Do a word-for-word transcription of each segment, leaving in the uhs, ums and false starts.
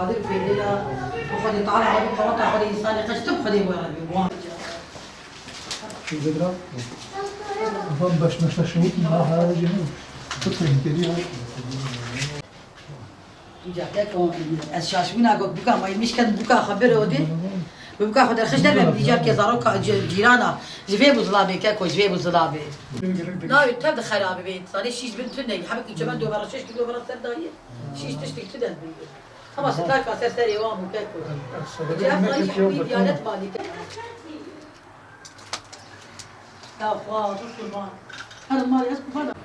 Qadir Pêdêla, bi Xwedê Teala Rabî qeweta Xwedê însanê qeç tim Xwedê wê Rabî wan. Şu bedra. Van beş meşte şehit mi? Ha, ha, cehil. Tutmayın, geliyor. Înca keko, ez şaşmîna got, buka ma mişken buka xwe bir odê. Bi buka xwe derxiş derbem, dîcar ke zaroka, c-, cîrana. Ji vê bû zilamê keko, ji vê bû zilamê. Navê tev de xerabe bê. Zanê şîş bin tune. Hebekî çemen dovera şeş kîlomera ser dayê. Şîş tiştik tu dest bin. Ama sitarka ser serê wan bû keko. Cevap zayîf hemî diyanet malî. Ya xwa, rû kurban. Her malê ez kurban.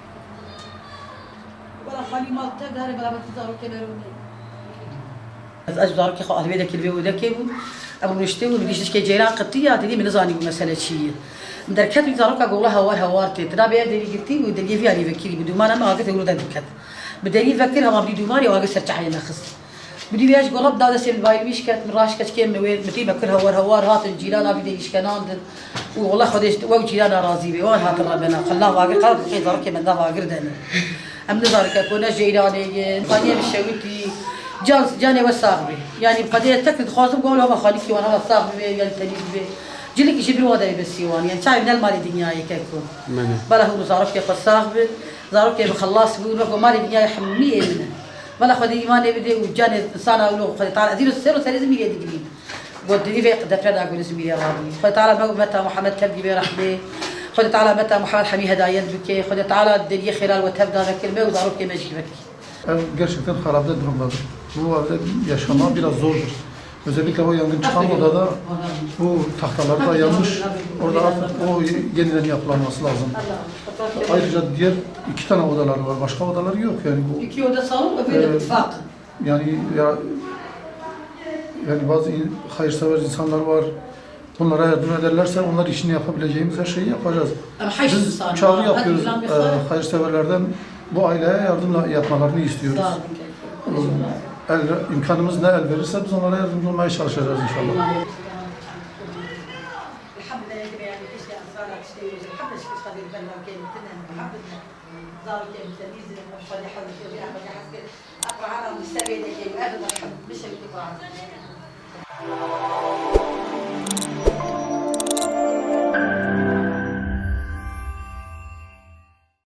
Bela xalî mal tev dare bela ben zarokê merûnê. Ez, ez zarokê xwe alvê de kirvê û dekê bû. Em rûniştê bû, giştişkê ceyran qitiya, didî min nizanî bû mesele çi ye. Min derket wî zaroka gola hawar hawar tê. Tina bê ev derî girtî bû, deriyê vî alî vekirî bû. Dûmana me agir ewro derdiket. Bi derî vekir hema bî dûmarê û agir ser çehayê me xist. Bi dî vê ji gorab da destê min bayî wî şket, min raşket çikê min wê, min tî me kir hewar hewar hatin cîrana vî de îşkenandin. Û wela Xwedê ji we û cîrana razî be. Wan hatin re bena. Qella vagir qal qey zarokê me da vagir dene. Em nizarike ku ne ceyranê ye, xaniyê min şewitî. Can, canê we sax be. Yani qedê tek dixwazim ku hava xalikî wan hava sax bibe, yani tenî bibe. Cilik îşi bir wade be siwan. Yani çay nel malê dinyayê keko. Bela hûn zarokê xwe sax bin. Zarokê min xelas bûn. Weko malê dinyayê hemî ê min e. Valla Xwedê îmanê bide û canê insana wilo Xwedê Teala ez îro ser û serê zimîrê digirîm. Got divî vê defre da gulê zimîrê rabî. Xwedê Teala me ummeta Muhammed tev dî bê rehmê. Xwedê Teala ummeta Muhammed hemî hedayet bike. Xwedê Teala deriyê xêra li we tev da vekir me û zarokê me jî vekir. Ev gerçekten harabede durumdadır. Bu evde yaşama biraz zordur. Özellikle o yangın çıkan odada bu tahtaları da yanmış. Orada artık o yeniden yapılanması lazım. Ayrıca diğer iki tane odaları var. Başka odaları yok yani bu. İki oda salon, öbürü de mutfak. Yani ya, yani bazı in-, hayırsever insanlar var. Bunlara yardım ederlerse onlar için yapabileceğimiz her şeyi yapacağız. Biz çağrı yapıyoruz, e, hayırseverlerden bu aileye yardım yapmalarını istiyoruz. Sağ olun. El, imkanımız ne el verirse biz onlara yardımcı olmaya çalışacağız inşallah.